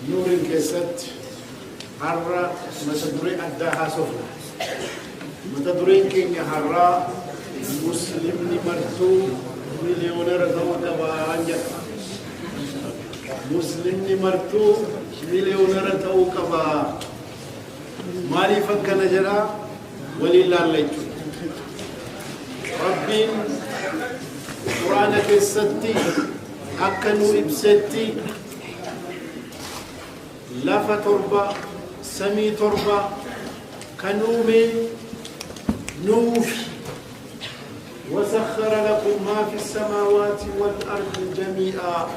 Nuuriin keessatti har'a mata duree addaa haasofna. Mata dureen keenya har'aa "Muslimni martuu miliyoonara ta'uu qabaa" jedha. Muslimni martuu miliyoonara ta'uu qabaa. Maaliif akkana jedha? Waliin laalla jechuudha. Rabbiin Quraana keessatti akka nu ibsetti, lafa torba, samii torba kan uume nuufi. وسخر لكم ما في السماوات والأرض جميعا.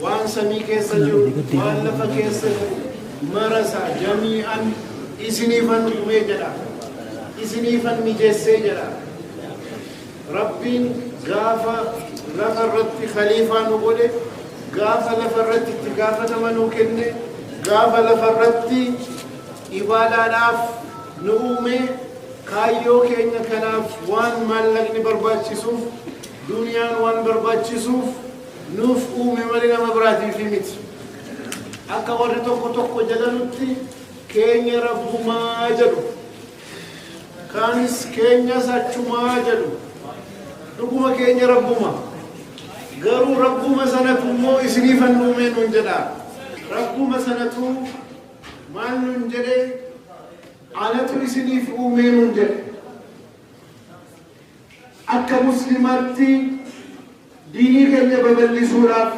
Waan samii keessa jiru, waan lafa keessa jiru marasa جميعا isiniifan uumee jedha, isiniifan mijeessee jedha. Rabbiin gaafa lafa irratti khaliifaa nu godhe, gaafa lafa irratti itti gaafatama nuu kenne, gaafa lafa irratti ibaadaadhaaf nu uume, kaayyoo keenya kanaaf waan maallaqni barbaachisuuf, duniyaan waan barbaachisuuf nuuf uume malee nama biraatiif miti. Akka warri tokko tokko jedhanutti keenya rabbumaa jedhu, kaanis keenyas achumaa jedhu. Dhuguma keenya rabbuma, garuu rabbuma sanatu immoo isiniifan uumee nuun jedha. Rabbuma sanatu maal nuun jedhe? Anatu isiniif uumee nuun jedhe. Akka muslimaatti diinii keenya babal'isuudhaaf,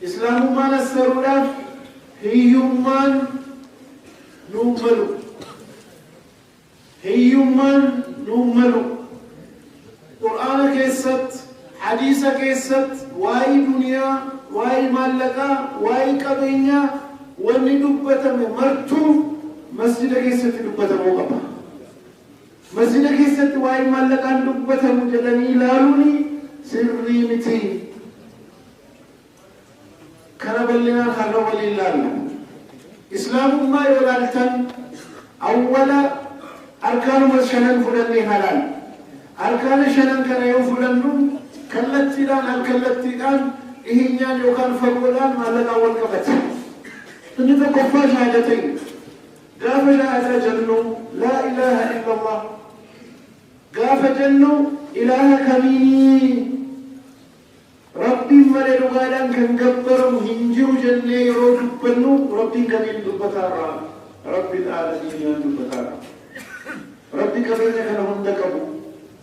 islaamummaan assaruudhaaf hiyyummaan nuun malu, hiyyummaan nuun malu. Qur'aana keessatti, hadiisa keessatti waa'ee duniyaa, waa'ee maallaqaa, waa'ee qabeenyaa wanni dubbatame martuu masjida keessatti dubbatamuu qaba. Masjida keessatti waa'ee maallaqaan dubbatamu jedhanii ilaaluun sirrii miti. Kana bal'inaan har'a waliin ilaalla. Islaamummaa yoo ilaaltan, awwala arkaanuma shanan fudhannee halaal. Arkaana shanan kana yoo fudhannu, kallattiidhaan, alkallattiidhaan, dhiheenyaan yookaan fagoodhaan maallaqaan wal qabata. Inni tokkoffaa shahaadatain. Gaafa shahaadaa jennu, لا إله إلا الله gaafa jennu, ilaaha kamiinii, Rabbiin malee dhugaadhaan kan gabbaramu hin jiru jennee yeroo dubbannu, Rabbiin kamiin dubbataarra? رب العالمين dubbataarra. Rabbi qabeenya kana hunda qabu,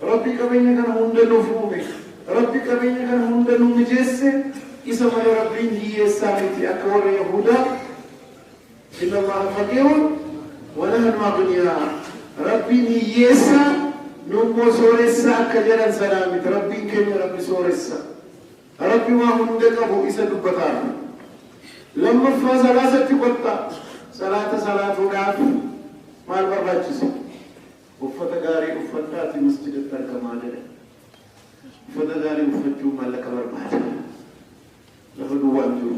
Rabbi qabeenya kana hunda nuuf uume, Rabbi qabeenya kana hunda nu mijeesse, isa malee Rabbiin hiyyeessaa miti akka warra Yahudaa إن الله فقير ونحن أغنياء. Rabbiin hiyyeessa, nummoo sooressa akka jedhan sanaa miti. Rabbiin keenya Rabbi sooressa, Rabbi waa hunda qabu, isa dubbataadha. Lammaffaa salaasatti qotta. Salaata salaatuudhaaf maal barbaachisa? Uffata gaarii uffadhaati masjidatti argamaa jedhe. Uffata gaarii uffachuu maallaqa barbaada, lafa duwwaan jiru.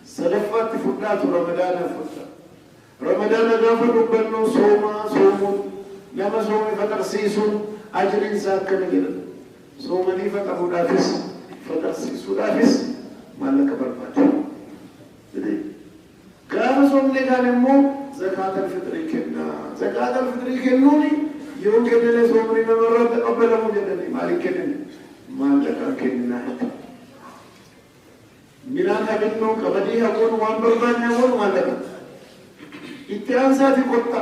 Sadaffaatti fudhaatu Ramadaana fudha. Ramadaana gaafa dubbannu, soomaa soomuun, nama soome faxarsiisuun ajriin isaa akkana jedhan. Soomanii faxaruudhaafis faxarsiisuudhaafis maallaqa barbaada. Gaafa soomne kaan immoo zakaatal fixrii kennaa. Zakaatal fixrii kennuuni yoo kennine soomni namarraa taqabbalamu jedhanii. Maaliin kennine? Maallaqaan kenninaa. Midhaan habinnu, qamadii hagoon, waan barbaanne hagoon maallaqa. Itti aansaati qotta.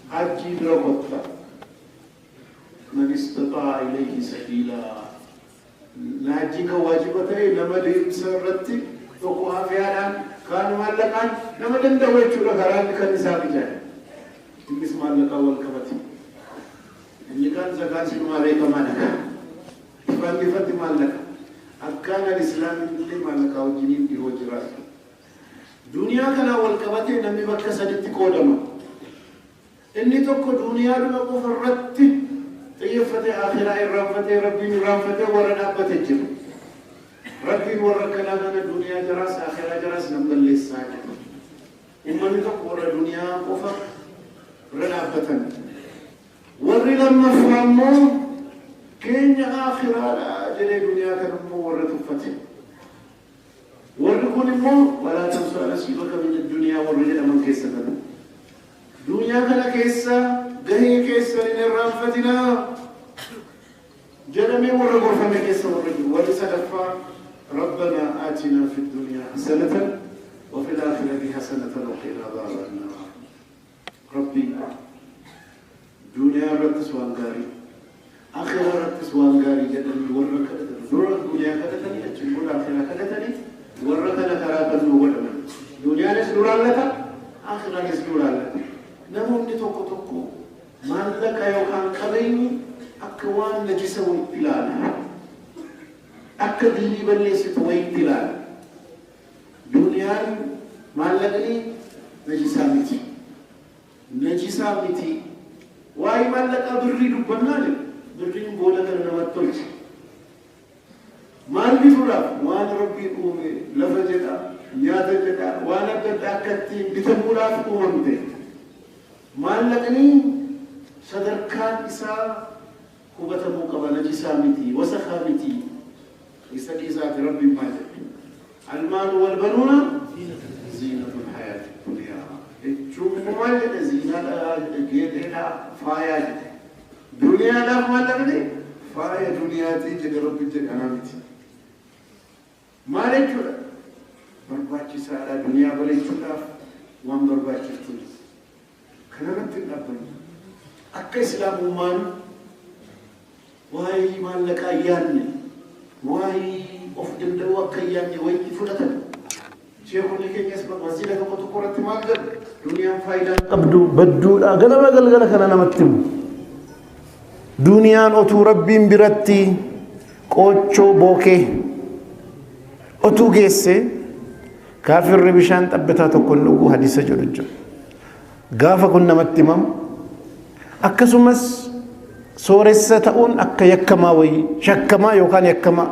Hajjii bira qotta. من استطاع إليه سبيلا. Hajjiin kan waajiba ta'e nama deemsa irratti tokko afiyaadhaan, kaan maallaqaan, nama danda'u jechuudha, karaan kan isaa mijaa'e. Innis maallaqaan wal qabate. Inni kaan zakaan sinumaa beekamaadha. Ifaan ifatti maallaqa. Akkaan al-islaamiin illee maallaqaa wajjiniin dhihoo jiraatu. Duniyaa kanaan wal qabatee namni bakka saditti qoodama. Inni tokko duniyaadhuma qofa irratti xiyyeeffatee, akhiraa irraanfatee, Rabbiin irraanfatee warra dhaabbate jira. Rabbiin warra akkanaa kana duniyaa jaraas akhiraa jaraas nan balleessaa jedha. Uummanni tokko warra duniyaa qofa irra dhaabbatan. Warri lammaffaa immoo keenya akhiraadha jedhee duniyaa kana immoo warra tuffate. Immoo walaa tansaa nasiibaka min addunyaa warra jedhaman keessa galu. Duniyaa kana keessa gahee keessan hin irraanfatinaa jedhamee warra gorfame keessa warra jiru. Warri sadaffaa ربنا آتنا في الدنيا حسنة وفي الآخرة حسنة وقنا عذاب النار. Rabbi, duniyaa irrattis waan gaarii, akhiraa irrattis waan gaarii jedhanii warra kadhatan, dura duniyaa kadhatanii achiin booda akhiraa kadhatanii, warra kana karaa kan nuu godhaman. Duniyaanis nu laallata, akhiraanis nu laallata. Namoonni tokko tokko maallaqa yookaan qabeenyi akka waan najisa wayitti ilaala, akka diinii balleessitu wayitti ilaala. Duniyaan, maallaqni najisaa miti, najisaa miti. Waa'ee maallaqaa birrii dubbannaa jedhu, birriin booda kana namatti tolche. Maal bituudhaaf? Waan Rabbiin uume, lafa jedha, nyaata jedha, waan adda addaa akka ittiin bitamuudhaaf uumamte. Maallaqni sadarkaan isaa hubatamuu qaba. Najisaa miti, wasakaa miti. Isa dhiisaati, Rabbiin maal jedhe? المال والبنون زينة الحياة الدنيا jechuun maal jedhe? Ziinaadha jedhe, geexeedha, faayaa jedhe. Duniyaadhaaf maallaqni faaya duniyaatii jedhe Rabbi jedhe, anaa miti. Maal jechuudha? Barbaachisaadha, duniyaa bareechuudhaaf waan barbaachiftu. Kanarratti hin dhaabbanne. Akka Islaamummaan waa'ee maallaqaa yaadne, waa'ee of danda'uu akka hin yaadne wayitti fudhatan. Sheekonni keenyas masjida tokko tokko irratti maal jedhu? Duniyaan faayidaa qabdu, badduudha, ganama galgala kana namatti himu. Duniyaan otuu Rabbiin biratti qoochoo bookee otuu geesse, kaafirri bishaan xabbataa tokko hin dhugu hadiisa jedhu jiru. Gaafa kun namatti himamu, akkasumas sooressa ta'uun akka yakkamaa wayii, shakkamaa yookaan yakkamaa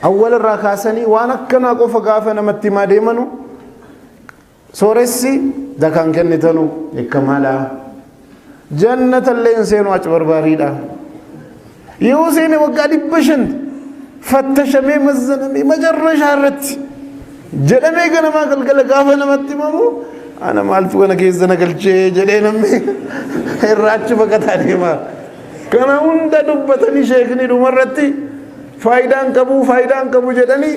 awwal irraa kaasanii waan akkanaa qofa gaafa namatti himaa deemanu, sooressi zakaan kennitanu yakkamaadha. Jannata illee hin seenu, achi barbaariidha. Yoo seene waggaa 500 fattashamee mazzanamee macarrashaa irratti jedhamee ganamaa galgala gaafa namatti himamu, ana maaltu kana keessa na galchee jedhee namni irraa achi baqataa deema. Kana hunda dubbatanii sheekni dhumarratti faayidaan qabu, faayidaan qabu jedhanii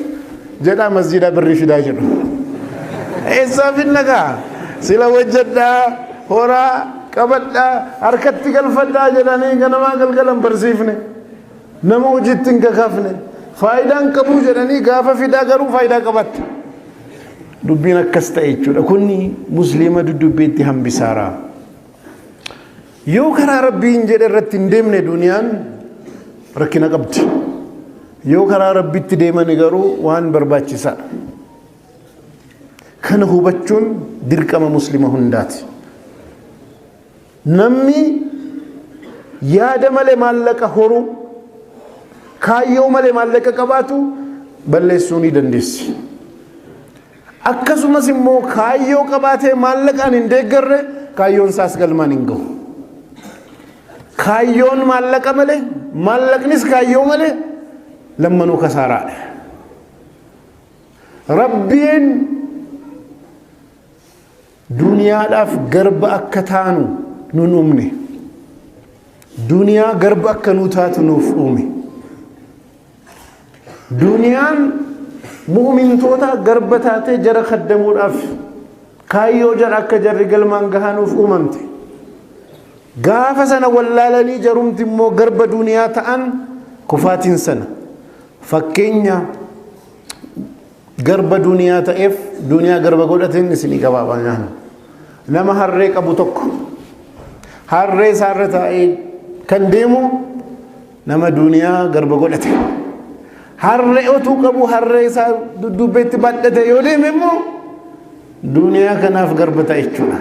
jedhaa masjida birrii fidaa jedhu. Eessaa finna kaa? Sila hojjedhaa, horaa qabadhaa, harkatti galfadhaa jedhanii ganamaa galgalan barsiifne. Nama hojiitti hin kakaafne. Faayidaan qabu jedhanii gaafa fidaa garuu faayidaa qabatta. Dubbiin akkas ta'e jechuudha. Kunni Musliima dudubbeetti hambisaara. Yoo karaa Rabbiin jedhe irratti hin deemne, duniyaan rakkina qabdi. Yoo karaa Rabbitti deemani garuu waan barbaachisaadha. Kana hubachuun dirqama Muslima hundaati. Namni yaada malee maallaqa horuu, kaayyoo malee maallaqa qabaatu balleessuu ni dandeessi. Akkasumas immoo kaayyoo qabaatee maallaqaan hin deeggarre, kaayyoon isaas galmaan hin gahu. Kaayyoon maallaqa malee, maallaqnis kaayyoo malee lammanuu kasaaraadha. Rabbiin duniyaadhaaf garba akka taanu nun uumne. Duniyaa garba akka nuu taatu nuuf uume. Duniyaan mu'umintoota garba taatee jara kaddamuudhaaf, kaayyoo jara akka jarri galmaan gahanuuf uumamte. Gaafa sana wallaalanii jarumti immoo garba duniyaa ta'an, kufaatiin sana. Fakkeenya garba duniyaa ta'eef duniyaa garba godhateen isinii gabaabaa nyaanna. Nama harree qabu tokko, harree isaarra taa'ee kan deemu nama duniyaa garba godhate. Harree otuu qabu harree isaa dudduubbeetti baadhate yoo deeme immoo duniyaa kanaaf garba ta'e jechuudha.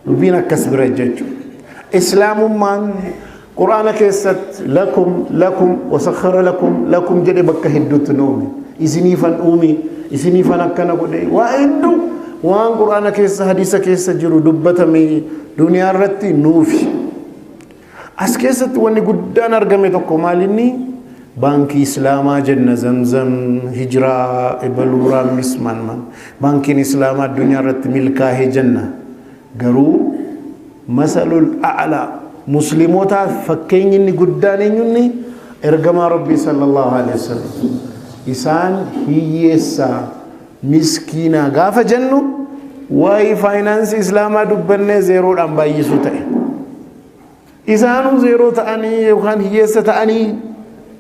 Dubbiin akkas bira jechuudha. Islaamummaan Quraana keessatti لكم لكم وسخر لكم لكم jedhe bakka hedduutti nu uume. Isiniifan uume, isiniifan akkana godhe, waa hedduu waan Quraana keessa, hadiisa keessa jiru dubbatame duniyaa irratti nuufi. As keessatti wanni guddaan argame tokko maalinni? Baankii Islaamaa jenna, Zamzam, Hijiraa, Ebaluuraa, Mismaan maan. Baankiin Islaamaa addunyaa irratti milkaa'ee jenna. Garuu masalul a'laa muslimootaaf fakkeenyi inni guddaan eenyunni? Ergamaa Rabbii sallallahu alaihi wasallam. Isaan hiyyeessaa miskiinaa gaafa jennu, waa'ee faayinaansii Islaamaa dubbannee zeeroodhaan baay'isuu ta'e. Isaanuu zeeroo ta'anii yookaan hiyyeessa ta'anii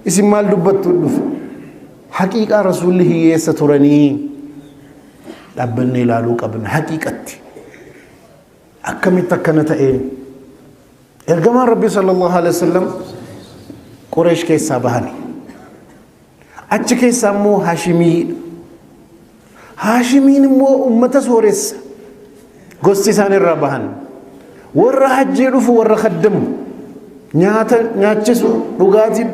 isin maal dubbattu dhufe? Haqiiqaa Rasuulli hiyyeessa turanii dhaabbannee ilaaluu qabna haqiiqatti. Akkamitti akkana ta'e? Ergamaan Rabbii sallallahu alaihi wasallam Qureesh keessaa bahani. Achi keessaa immoo Haashimii. Haashimiin immoo ummata sooressa. Gosti isaan irraa bahan. Warra hajjii dhufu, warra khaddamu. Nyaata nyaachisu, dhugaatii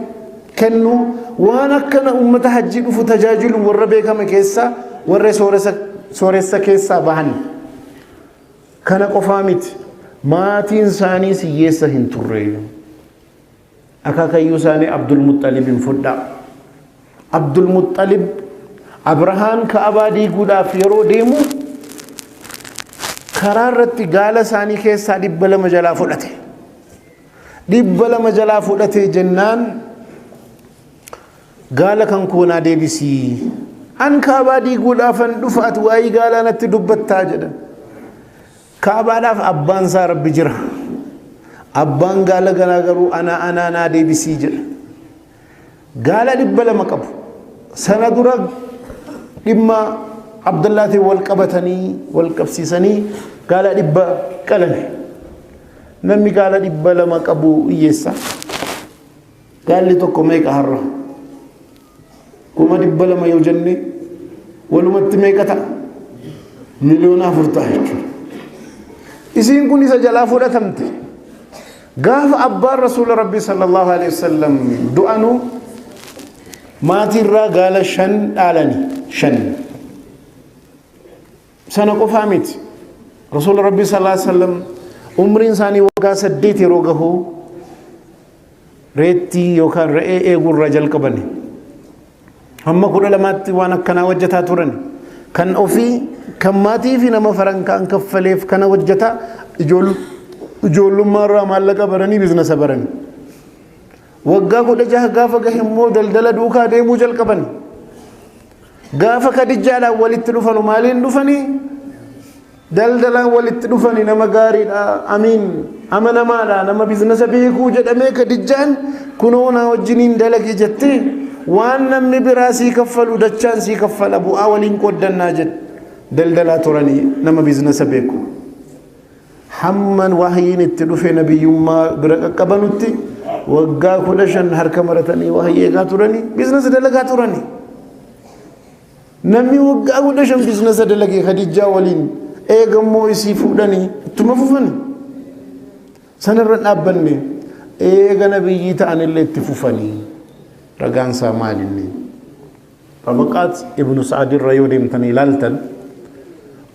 kennu, waan akkana ummata hajjii dhufu tajaajilu warra beekame keessaa, warra sooressa keessaa bahan. Kana qofaa miti. Maatiin isaaniis hiyyeessa hin turre. Akaakayyuu isaanii Abdul Muxxalibin fudhaa. Abdul Muxxalib Abrahaan Ka'abaa diiguudhaaf yeroo deemu karaa irratti gaala isaanii keessaa 200 jalaa fudhate. 200 jalaa fudhate jennaan, "Gaala kan koonaa deebisii. An Ka'abaa diiguudhaafan dhufa, ati waa'ee gaalaa natti dubbattaa?" jedhan. Ka'abaadhaaf abbaan isaa Rabbi jira. Abbaan gaala ganaa garuu anaa, anaa naa deebisii jedha. Gaala 200 qabu. Sana dura dhimma Abdullaatiin wal qabatanii, wal qabsiisanii gaala 100 qalame. Namni gaala 200 qabu hiyyeessa. Gaalli tokko meeqa har'a? 200,000 yoo jenne walumatti meeqa ta'a? 4 miliyoona ta'a jechuudha. Isiin kun isa jalaa fudhatamte. Gaafa abbaan Rasuula Rabbii sallallahu alaihi wasallam du'anu maatiirraa gaala shan dhaalani, shan. Sana qofaa miti. Rasuula Rabbii sallallahu alaihi wasallam umriin isaanii waggaa 8 yeroo gahu reettii yookaan re'ee eeguurraa jalqabani. Hamma 12tti waan akkanaa hojjetaa turan. Kan ofii, kan maatii fi nama farankaan kaffaleef kana hojjetaa, ijoollummaa irraa maallaqa baranii, biizinasa barani. Waggaa 16 gaafa gahe immoo daldala duukaa deemuu jalqaban. Gaafa Kadijjaadhaan walitti dhufanu maaliin dhufanii? Daldalaan walitti dhufani. Nama gaariidha, amiin, amanamaadha, nama biizinasa beekuu jedhamee Kadijjaan kunoo naa wajjiniin dalage jettee, waan namni biraa sii kaffalu dachaan sii kaffala, bu'aa waliin qooddannaa jedhe. Daldalaa turanii, nama biizinasa beeku. Hamman wahyiin itti dhufe nabiyyummaa bira qaqqabanutti waggaa 15 harka maratanii wahyii eegaa turanii, biizinasa dalagaa turanii. Namni waggaa 15 biizinasa dalagee Khadijaa waliin eegammoo isii fuudhanii ittuma fufanii. Sanarra dhaabbanne, eega nabiyyii ta'anillee itti fufanii. Ragaan isaa maalinni? Xabaqaat Ibnu Sa'ad irra yoo deemtanii ilaaltan,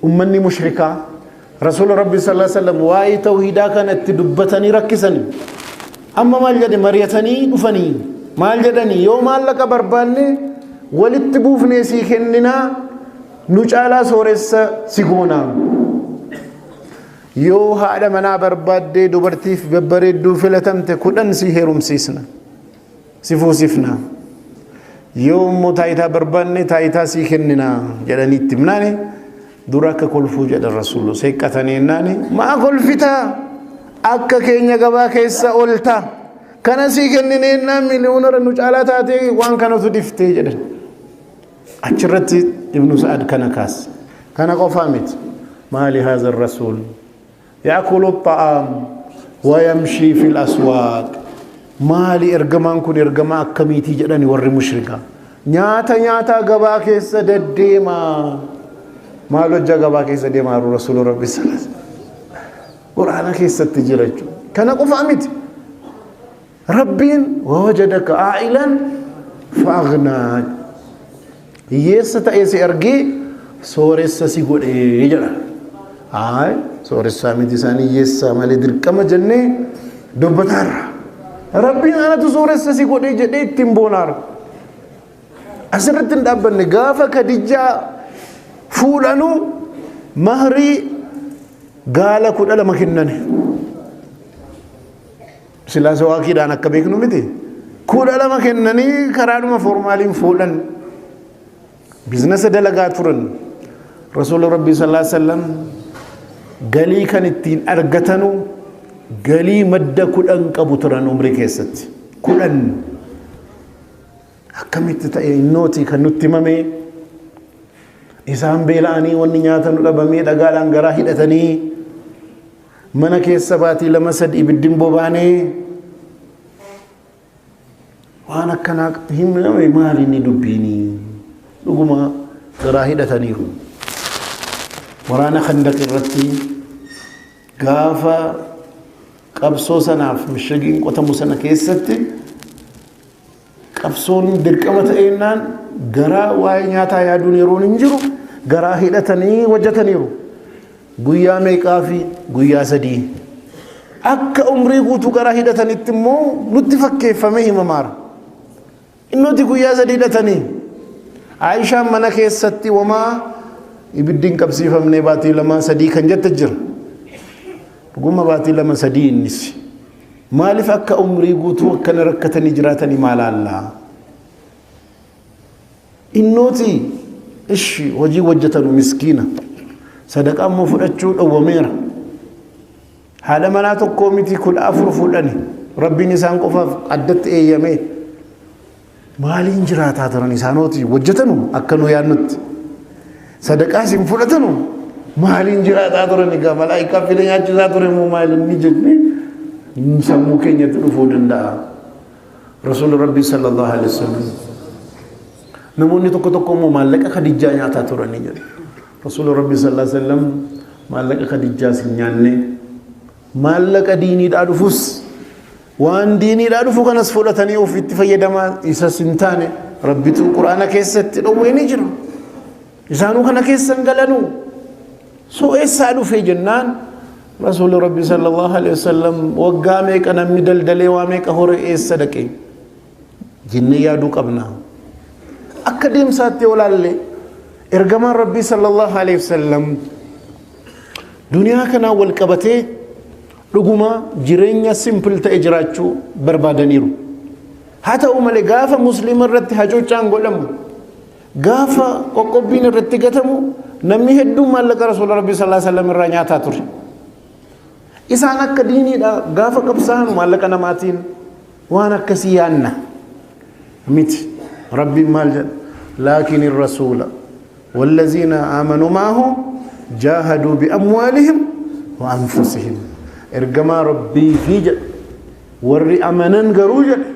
ummanni mushrikaa Rasuula Rabbi sallallahu alaihi wasallam waa'ee tawhiidaa kana itti dubbatanii rakkisanii. Amma maal jedhe? Mari'atanii dhufanii maal jedhanii? Yoo maallaqa barbaanne walitti buufnee sii kenninaa, nu caalaa sooressa si goonaa. Yoo haadha manaa barbaaddee dubartiif babbareedduu filatamte 10 si heerumsiisna. Si fuusifna. Yoo immoo taayitaa barbaanne taayitaa sii kennina jedhanii itti himnaani, dura akka kolfuu jedhan. Rasuullu seeqqatanii jennaani, "Maa kolfitaa? Akka keenya gabaa keessa oolta, kana sii kennine jennaan miliyoonara nu caalaa taatee waan kanatu dhiftee" jedhan. Achirratti Ibnu Sa'ad kana kaase. Kana qofaa miti. Maali haadha rasuul yaakulu xa'aam wayamshii fil aswaaq? Maali ergamaan kun, ergamaa akkamiitii jedhani warri mushrikaa? Nyaata nyaataa gabaa keessa deddeemaa. Maal hojjaa gabaa keessa deemaa jiru Rasuula Rabbi sallallahu? Quraana keessatti jira jechuudha. Kana qofaa miti. Rabbiin wawajadaka aa'ilan fa'aghnaa, hiyyeessa ta'ee si argee sooressa si godhee jedha. Haay, sooressaa miti, isaan hiyyeessaa malee dirqama jennee dubbataarra. Rabbiin anatu sooressa si godhee jedhee ittiin boonaara. Asirratti hin dhaabbanne. Gaafa Kadijjaa fuudhanuu mahrii gaala 12 kennani. Silaa sawaakiidhaan akka beeknu miti. 12 kennanii karaadhuma foormaaliin fuudhan. Biizinasa dalagaa turan. Rasuulli Rabbii sallallahu alaihi wasallam galii kan ittiin argatanu galii madda 10 qabu turan umrii keessatti. 10. Akkamitti ta'e innooti kan nutti himame? Isaan beela'anii, wanni nyaatanu dhabamee, dhagaadhaan garaa hidhatanii, mana keessa baatii 2 3 ibiddiin bobaanee, waan akkanaa himame. Maali inni dubbiini? Dhuguma garaa hidhataniiru. Waraana Khandaq irratti gaafa qabsoo sanaaf mishagiin qotamu sana keessatti qabsoon dirqama ta'eennaan garaa waa'ee nyaataa yaaduun yeroon hin jiru, garaa hidhatanii hojjetaniiru. Guyyaa meeqaa fi guyyaa 3 akka umrii guutuu garaa hidhatanitti immoo nutti fakkeeffamee himamaara. Innuti guyyaa 3 hidhatanii, Aayishaan mana keessatti wamaa ibiddi hin qabsiifamnee baatii 2 3 kan jette jira. Dhuguma baatii 2 3 innis. Maaliif akka umrii guutuu akkana rakkatanii jiraatanii maalaallaa? Innooti ishi hojii hojjetanu miskiina. Sadaqaa immoo fudhachuu dhowwameera. Haadha manaa tokkoo miti, 14 fuudhani. Rabbiin isaan qofaaf addatti eeyyamee. Maaliin jiraataa turan isaanooti hojjetanu akka nu yaadnutti? Sadaqaas hin fudhatanu. Maaliin jiraataa turan egaa? Malaayikaa fide nyaachisaa ture moo maaliin ni jennee sammuu keenyatti dhufuu danda'a. Rasuulli Rabbii sallallahu alaihi wasallam, namoonni tokko tokko immoo maallaqa Khadijaa nyaataa turanii jedhu. Rasuulli Rabbii sallallahu alaihi wasallam maallaqa Khadijaas hin nyaanne, maallaqa diiniidhaa dhufus, waan diiniidhaa dhufu kanas fudhatanii ofitti fayyadamaa isas hin taane. Rabbitu Quraana keessatti dhowwee ni jira. Isaanuu kana keessa hin galanuu. So eessaa dhufee jennaan, Rasuulli Rabbi sallallahu alaihi wasallam waggaa meeqa namni daldalee waa meeqa hore eessa dhaqe jennee yaaduu qabna. Akka deemsaatti yoo laalle, ergamaan Rabbii sallallahu alaihi wasallam duniyaa kanaan wal qabatee dhuguma jireenya simple ta'e jiraachuu barbaadaniiru. Haa ta'u malee, gaafa musliima irratti hacuuccaan godhamu, gaafa qoqqobbiin irratti gatamu, namni hedduun maallaqa Rasuula Rabbii sallallahu alaihi wasallam irraa nyaataa ture. Isaan akka diiniidha gaafa qabsaa'an maallaqa namaatiin waan akkasii yaanna miti. Rabbiin maal jedha? لكن الرسول والذين آمنوا معه جاهدوا بأموالهم وأنفسهم. Ergamaa Rabbii fi jedha warri amanan garuu jedha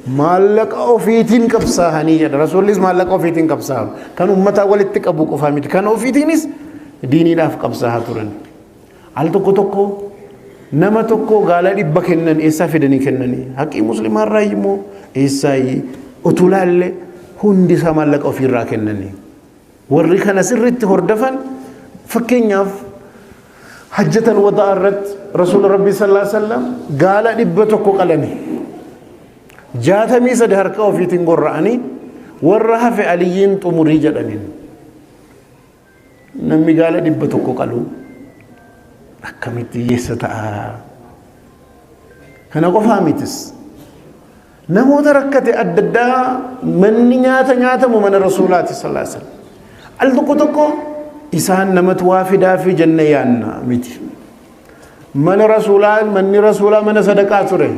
maallaqa ofiitiin qabsaa'anii jedha. Rasuullis maallaqa ofiitiin qabsaa'an, kan ummataa walitti qabu qofaa miti, kan ofiitiinis diiniidhaaf qabsaa'aa turan. Al tokko tokko nama tokko gaala 100 kennan. Eessaa fidanii kennanii? Haqii musliimaarraa immoo eessaa? Utuu laalle hundi isaa maallaqa ofiirraa kennanii. Warri kana sirriitti hordofan, fakkeenyaaf hajjatal wadaa irratti Rasuula Rabbii sallallahu alaihi wasallam gaala 100 qalani. 63 harka ofiitiin gorra'anii, warra hafe Aliyyiin xumurii jedhaniin. Namni gaala 100 qalu akkamitti hiyyeessa ta'a? Kana qofaa mitis. Namoota rakkate adda addaa manni nyaata nyaatamu mana Rasuulaati sallallahu alaihi wasallam. Al tokko tokko isaan namatu waa fidaa fi jenne yaanna miti. Mana Rasuulaa, manni Rasuulaa mana sadaqaa ture.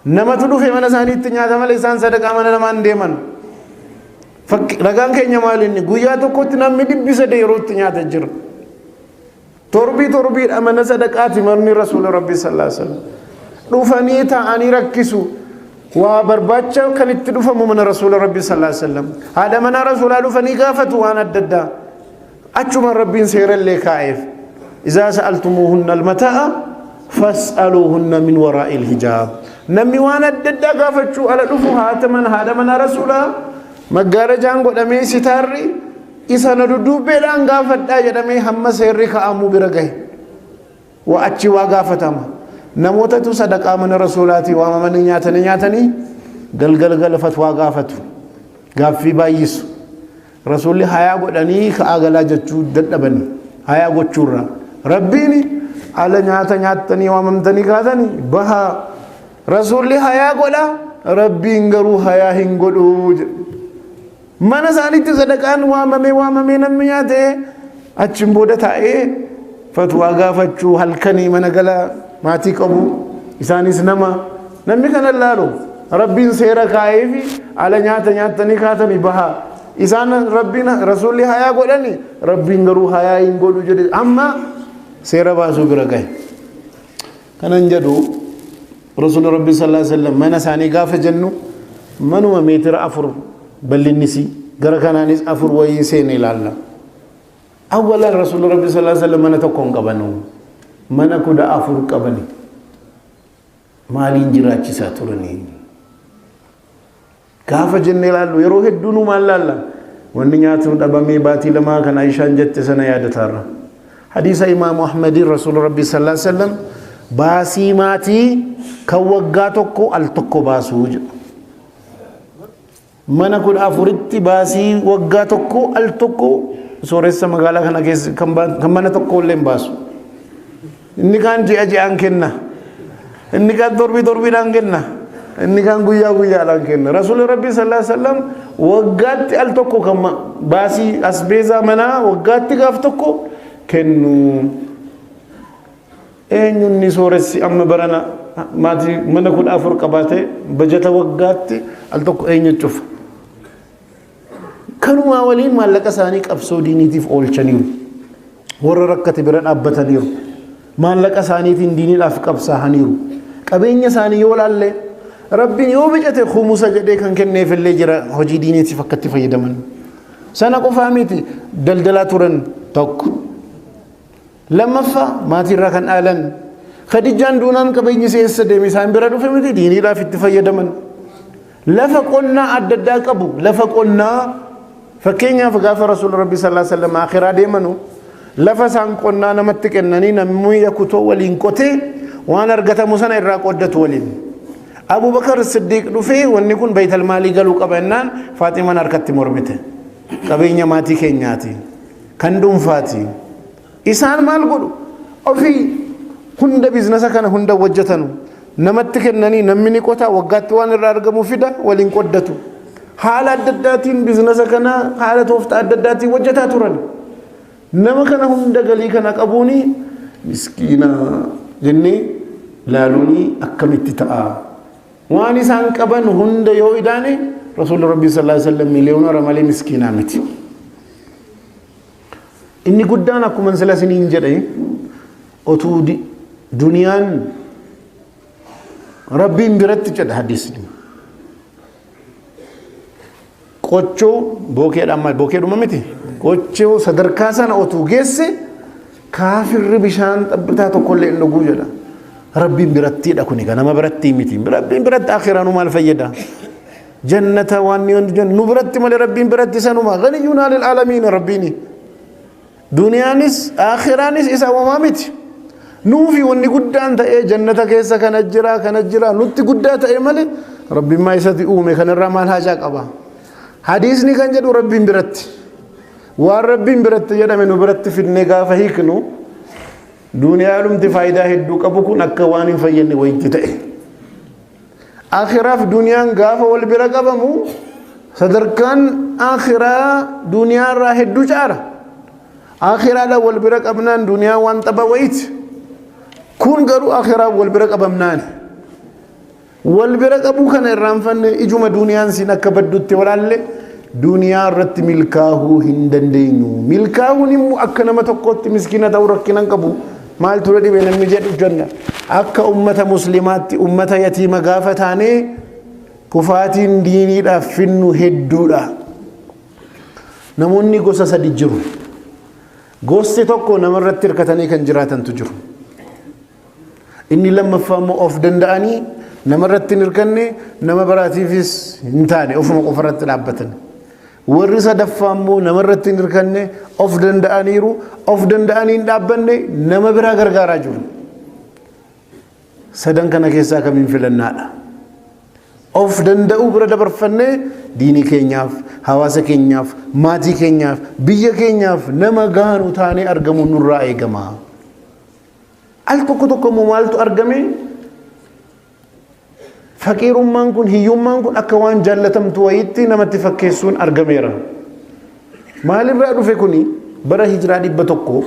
Namatu dhufe mana isaaniitti nyaata malee isaan sadaqaa mana namaan deeman. Ragaan keenya maal inni? Guyyaa tokkotti namni 300 yeroo itti nyaata jira. Torbii torbiidha mana sadaqaati manni Rasuula Rabbii sallallahu alaihi wasallam. Dhufanii taa'anii rakkisu. Waa barbaacha kan itti dhufamu mana Rasuula Rabbii sallallahu alaihi wasallam. Haadha manaa Rasuulaa dhufanii gaafatu waan adda addaa. Achuma Rabbiin seerallee kaa'eef. إذا سألتموهن المتاع فاسألوهن من وراء الحجاب. Namni waan adda addaa gaafachuu ala dhufu haata mana haadha manaa Rasuulaa maggaarajaan godhamee sitaarri isa na dudduubbeedhaan gaafadhaa jedhamee hamma seerri kaa'amuu bira gahe. Waa achi waa gaafatama. Namootatu sadaqaa mana Rasuulaatii waamamanii nyaatanii nyaatanii galgala gala fatwaa gaafatu. Gaaffii baay'isu. Rasuulli hayaa godhanii ka'aa galaa jechuu dadhabanii hayaa gochuurraa. Rabbiin ala nyaata nyaattanii waamamtanii kaatanii bahaa. Rasuulli hayaa godha, Rabbiin garuu hayaa hin godhu jedhe. Mana isaaniitti sadaqaan waamamee waamamee namni nyaatee achiin booda taa'ee fatwaa gaafachuu, halkanii mana gala maatii qabu, isaanis nama namni kana laalu. Rabbiin seera kaa'eefi ala nyaata nyaattanii kaatanii bahaa. Isaan Rabbiin Rasuulli hayaa godhani, Rabbiin garuu hayaa hin godhu jedhe, amma seera baasuu bira gahe. Kanan jedhu, Rasuulli Rabbi sallallahu alaihi wasallam mana isaanii gaafa jennu manuma meetira 4 bal'innisii, gara kanaanis 4 wayii seene ilaalla. Awwalaan Rasuulli Rabbi sallallahu alaihi wasallam mana tokko hin qabanu. Mana 14 qabani. Maaliin jiraachisaa turanii? Gaafa jennee ilaallu yeroo hedduu nu maal laalla? Wanni nyaatnu dhabamee baatii lamaa kan Aishaan jette sana yaadataarra. Hadiisa Imaamu Ahmadiin Rasuulli Rabbi sallallahu alaihi wasallam baasii maatii kan waggaa tokko al tokko baasuu jedhu. Mana 14tti baasii waggaa tokko al tokko sooressa magaalaa kana keessa kan mana tokko illee hin baasu. Inni kaan ji'a ji'aan kenna. Inni kaan torbii torbiidhaan kenna. Inni kaan guyyaa guyyaadhaan kenna. Rasuulli Rabbii sallallahu alaihi wasallam waggaatti al tokko kan baasii asbeezaa manaa waggaatti gaaf tokko kennu. Eenyuun ni sooressi amma barana maatii mana 14 qabaatee bajata waggaatti al tokko eenyu cufa? Kanumaa waliin maallaqa isaanii qabsoo diiniitiif oolchaniiru. Warra rakkate bira dhaabbataniiru. Maallaqa isaaniitiin diiniidhaaf qabsaa'aniiru. Qabeenya isaanii yoo laalle, Rabbiin yoo bicate khumusa jedhee kan kenneefillee jira hojii diiniitiif akka itti fayyadaman. Sana qofaa miti, daldalaa turan tokko. Lammaffaa, maatiirraa kan dhaalan. Khadijaan duunaan qabeenyi ishee eessa deeme? Isaan bira dhufe miti, diiniidhaaf itti fayyadaman. Lafa qonnaa adda addaa qabu. Lafa qonnaa, fakkeenyaaf, gaafa Rasuulli Rabbi sallallahu alaihi wasallam akhiraa deemanu lafa isaan qonnaa namatti kennanii namni yakutoo waliin qotee waan argatamu sana irraa qooddatu waliin. Abubakar Siddiiq dhufee wanni kun baytal maalii galuu qaba jennaan Faaximaan harkatti mormite. Qabeenya maatii keenyaati. Kan dhuunfaati. Isaan maal godhu? Ofii hunda biizinasa kana hunda hojjetanu. Namatti kennanii namni ni qota, waggaatti waan irraa argamu fida, waliin qoddatu. Haala adda addaatiin biizinasa kana haala tooftaa adda addaatiin hojjetaa turan. Nama kana hunda galii kana qabuuni miskiina jennee laaluuni akkamitti ta'a? Waan isaan qaban hunda yoo idaane, Rasuulli Rabbii sallallahu alaihi wasallam miliyoonara malee miskiinaa miti. Inni guddaan akkuma sila isiniin jedhe, otuu duniyaan Rabbiin biratti jedha hadiisni. Qochoo bookeedhaan maal bookeedhuma miti. Qochoo sadarkaa sana otuu geesse kaafirri bishaan xabbitaa tokkollee hin dhuguu jedha. Rabbiin birattiidha kuni, nama biratti miti. Rabbiin biratti akhiraa nu maal fayyada? Jannata waan ni nu biratti malee Rabbiin biratti sanuma. Ganiyyuun alil aalamiin Rabbiini. Duniyaanis akhiraanis isa uumamaa miti. Nuufi wanni guddaan ta'ee jannata keessa kana jira kana jira nutti guddaa ta'e malee Rabbiin maa isatti uume kanarraa maal haajaa qaba? Hadiisni kan jedhu Rabbiin biratti. Waan Rabbiin biratti jedhame nu biratti fidnee gaafa hiiknu, duniyaadhumti faayidaa hedduu qabu kun akka waan hin fayyadne wayitti ta'e. Akhiraaf duniyaan gaafa wal bira qabamu sadarkaan akhiraa duniyaarraa hedduu caala. Akhiraadhaan wal bira qabnaan duniyaan waan tapha wayiiti. Kun garuu akhiraan wal bira qabamnaan. Wal bira qabuu kana irraanfanne, ijuma duniyaan siin akka baddutti walaalle duniyaa irratti milkaa'uu hin dandeenyu. Milkaa'uun immoo akka nama tokkootti miskiina ta'uu rakkina hin qabu. Maal ture dhibee namni jedhu jenna. Akka ummata muslimaatti ummata yatiima gaafa taanee kufaatiin diiniidhaaf finnu hedduudha. Namoonni gosa sadi jiru. Gosti tokko namarratti hirkatanii kan jiraatantu jiru. Inni lammaffaa immoo of danda'anii namarratti hin hirkanne, nama biraatiifis hin taane, ofuma qofarratti dhaabbatan. Warri sadaffaa immoo namarratti hin hirkanne, of danda'aniiru, of danda'anii hin dhaabbanne, nama biraa gargaaraa jiru. Sadan kana keessaa kamiin filannaadha? Of danda'uu bira dabarfannee diinii keenyaaf, hawaasa keenyaaf, maatii keenyaaf, biyya keenyaaf nama gaanu taanee argamuun nurraa eegama. Al tokko tokko immoo maaltu argame? Faqiirummaan kun, hiyyummaan kun akka waan jaallatamtu wayiitti namatti fakkeessuun argameera. Maalirraa dhufe kuni? Bara hijiraa 100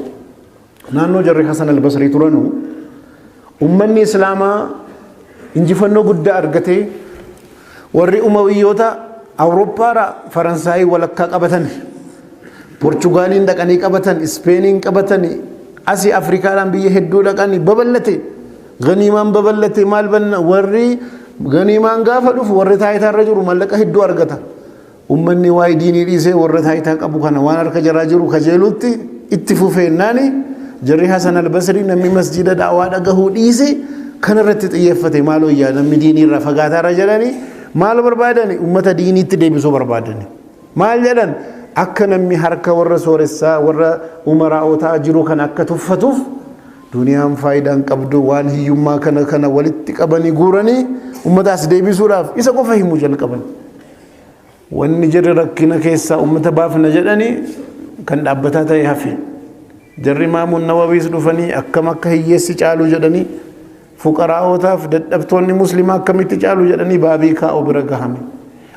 naannoo jarri Hasan al-Basrii turanu, ummanni Islaamaa injifannoo guddaa argatee, warri Umawiyyoota Awurooppaadha Faransaayii walakkaa qabatan, Porchugaaliin dhaqanii qabatan, Ispeeniin qabatan, asii Afrikaadhaan biyya hedduu dhaqanii babal'ate. Ganiimaan babal'ate. Maal banna, warri ganiimaan gaafa dhufu warri taayitaarra jiru mallaqa hedduu argata. Ummanni waa'ee diinii dhiisee warra taayitaa qabu kana waan harka jaraa jiru kajeeluutti itti fufeennaani, jarri Hasan al-Basrii namni masjida da'awaa dhagahuu dhiise kanarratti xiyyeeffate. Maal wayyaa, namni diinii irraa fagaataarra jedhanii maal barbaadani? Ummata diiniitti deebisuu barbaadani. Maal jedhan? Akka namni harka warra sooressaa, warra umaraa'otaa jiru kan akka tuffatuuf, duniyaan faayidaan qabdu waan hiyyummaa kana kana walitti qabanii guuranii ummataas deebisuudhaaf isa qofa himuu jalqaban. Wanni jarri rakkina keessaa ummata baafna jedhanii kan dhaabbataa ta'e hafe. Jarri Imaamuun Nawawiis dhufanii akkam akka hiyyeessi caalu jedhanii, fuqaraa'otaaf dadhabtoonni muslimaa akkamitti caalu jedhanii baabii kaa'u bira gahame.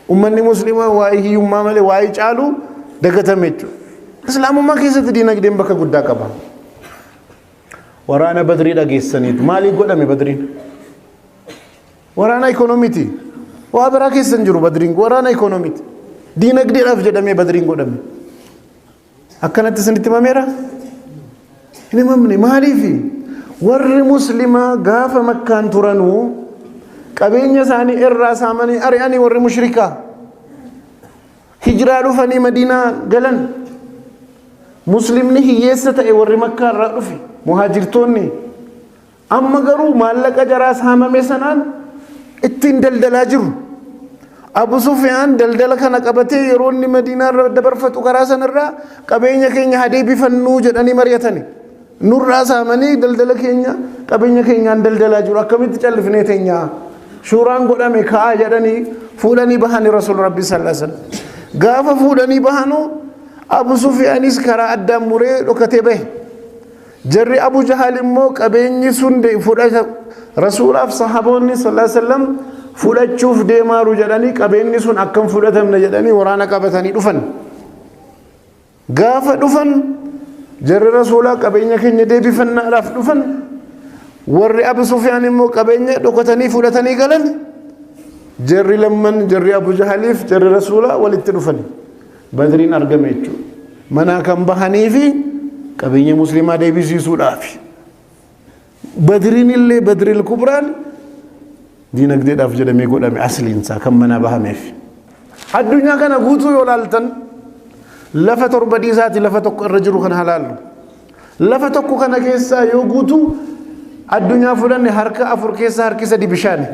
Ummanni muslimaa waa'ee hiyyummaa malee waa'ee caalu dagatame jechuudha. Islaamummaa keessatti diinagdeen bakka guddaa qaba. Waraana Badrii dhageessaniitu. Maaliif godhame Badriin? Waraana ikoonomiiti. Waa biraa keessa hin jiru Badriin, waraana ikoonomiiti. Diinagdeedhaaf jedhamee Badriin godhame. Akkanatti isinitti himameera? Hin himamne. Maaliifi? Warri muslimaa gaafa Makkaan turanuu qabeenya isaanii irraa saamanii ari'anii warri mushrikaa. Hijiraa dhufanii Madiinaa galan. Muslimni hiyyeessa ta'e warri Makkaa irraa dhufe, muhaajirtoonni. Amma garuu maallaqa jaraa saamame sanaan ittiin daldalaa jiru. Abu Sufyaan daldala kana qabatee yeroo inni Madiinaa irra dabarfatu karaa sanarraa qabeenya keenya haa deebifannuu jedhanii mari'atani. Nurraa saamanii daldala keenya, qabeenya keenyaan daldalaa jiru, akkamitti callifnee teenyaa? Shuuraan godhame, ka'aa jedhanii fuudhanii bahanii Rasuul Rabbi sallallahu alaihi wasallam. Gaafa fuudhanii bahanuu Abu Sufyaanis karaa addaan muree dhokatee bahe. Jarri Abu Jahal immoo qabeenyi sun fudhata Rasuulaaf sahaboonni sallallahu alaihi wasallam fudhachuuf deemaaru jedhanii, qabeenyi sun akkam fudhatamne jedhanii waraana qabatanii dhufan. Gaafa dhufan jarri Rasuulaa qabeenya keenya deebifannaadhaaf dhufan, warri Abu Sufyaan immoo qabeenya dhokatanii fudhatanii galan. Jarri lamman, jarri Abu Jahaliif jarri Rasuulaa, walitti dhufan. Badriin argame jechuudha. Manaa kan bahanii fi qabeenya musliimaa deebisiisuudhaafi. Badriin illee, Badriil Kubraan, diinagdeedhaaf jedhamee godhame asliinsaa kan manaa bahameef. Addunyaa kana guutuu yoo laaltan, lafa torba dhiisaati lafa tokko irra jiru kan halaallu. Lafa tokko kana keessaa yoo guutuu addunyaa fudhanne, harka afur keessaa harki sadi bishaani.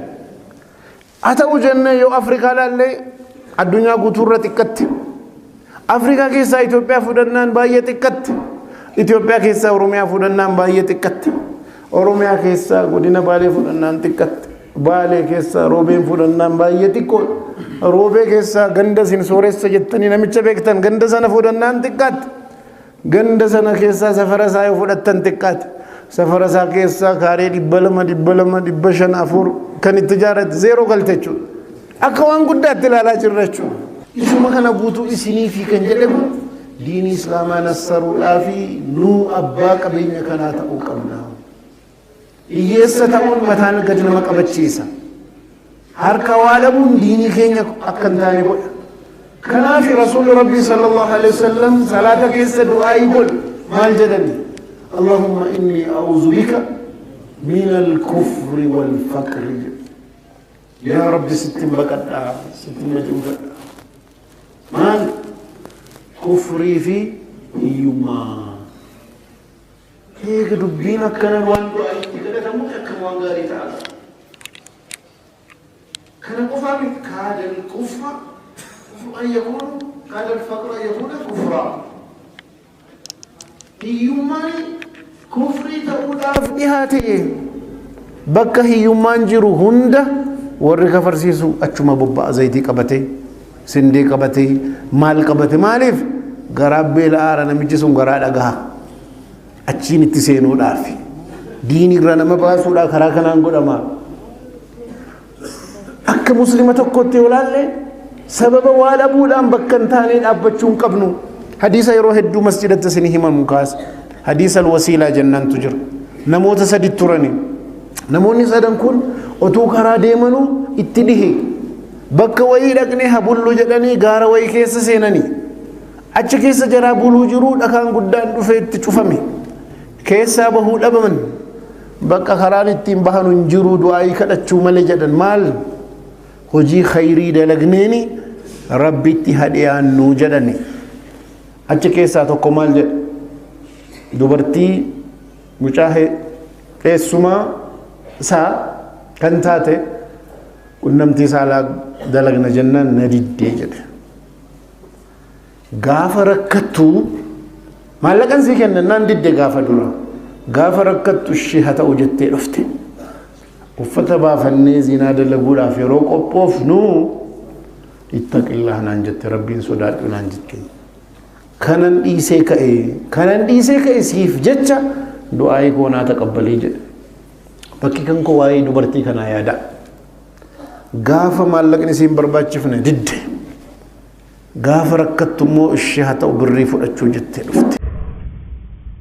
Haa ta'u jennee yoo Afrikaa laallee, addunyaa guutuu irra xiqqatti. Afrikaa keessaa Itoophiyaa fudhannaan baay'ee xiqqatti. Itoophiyaa keessaa Oromiyaa fudhannaan baay'ee xiqqatti. Oromiyaa keessaa godina Baalee fudhannaan xiqqatti. Baalee keessaa Roobeen fudhannaan baay'ee xiqqoodha. Roobee keessaa ganda isin sooressa jettanii namicha beektan, ganda sana fudhannaan xiqqaatti. Ganda sana keessaa safara isaa yoo fudhattan xiqqaate. Safara isaa keessaa kaaree 200, 200, 500, 4 kan itti ijaarrate zeeroo galte jechuudha. Akka waan guddaatti ilaalaa jirra jechuudha. Isuma kana guutuu isinii fi kan jedhe kun diinii Islaamaa nassaruudhaa fi nuu abbaa qabeenya kanaa ta'uu qabna. Hiyyeessa ta'uun mataan gadi nama qabachiisa. Harka waa dhabuun diinii keenya akka hin taane godha. Kanaaf Rasuulli Rabbii sallallahu alaihi wasallam salaata keessa du'aayii godhu maal jedhani? Allahumma inni a'uuzu bika min al-kufri wal faqri. Yaa Rabbi, sittin baqadhaa, sittin majuufadha. Maal? Kufrii fi hiyyummaa. Eega dubbiin akkana waan du'aa itti kadhatamu akkam waan gaarii ta'a. Kana qofaa miti, kaada al-kufra an yakuunu, kaada al-faqru an yakuuna kufraa. Hiyyummaan kufrii ta'uudhaaf dhihaate. Bakka hiyyummaan jiru hunda warri kafarsiisu achuma bobba'a, zayitii qabatee, sindee qabatee, maal qabate. Maaliif? Garaa beela'aara namichi sun, garaa dhagaha. Achiin itti seenuudhaaf, diinirra nama baasuudhaa karaa kanaan godhama. Akka Muslima tokkotti yoo laalle, sababa waa dhabuudhaan bakka hin taane dhaabbachuu hin qabnu. Hadiisa yeroo hedduu masjidatti isin himamu kaasa. Hadiisa alwasiilaa jennaantu jira. Namoota sadi turani. Namoonni sadan kun otuu karaa deemanuu itti dhihe. Bakka wayii dhaqnee habullu jedhanii gaara wayii keessa seenanii. Achi keessa jaraa buluu jiruu dhakaan guddaan dhufee itti cufame. Keessaa bahuu dhabaman. Bakka karaan ittiin bahan hin jiru, du'aayii kadhachuu malee jedhan. Maal hojii khayrii dalagneeni Rabbitti hadhiyaannuu jedhani. Achi keessaa tokko maal jedhe? Dubartii mucaa eessumaa isaa kan taate qunnamtii saalaa dalagna jennaan na diddee jedhe. Gaafa rakkattu maallaqan sii kennannaan didde gaafa dura. Gaafa rakkattu ishee haa ta'u jettee dhufte. Uffata baafannee zinaa dalaguudhaaf yeroo qophoofnu, "Ittaqillaa" naan jette, "Rabbiin sodaadhu" naan jette. Kanan dhiisee ka'e, kanan dhiisee ka'e siif jecha, du'aayii koo naa taqabbalii jedhe. Bakki kan koo waa'ee dubartii kanaa yaada. Gaafa maallaqni siin barbaachifne didde. Gaafa rakkattu immoo ishee haa ta'u birrii fudhachuu jettee dhufte.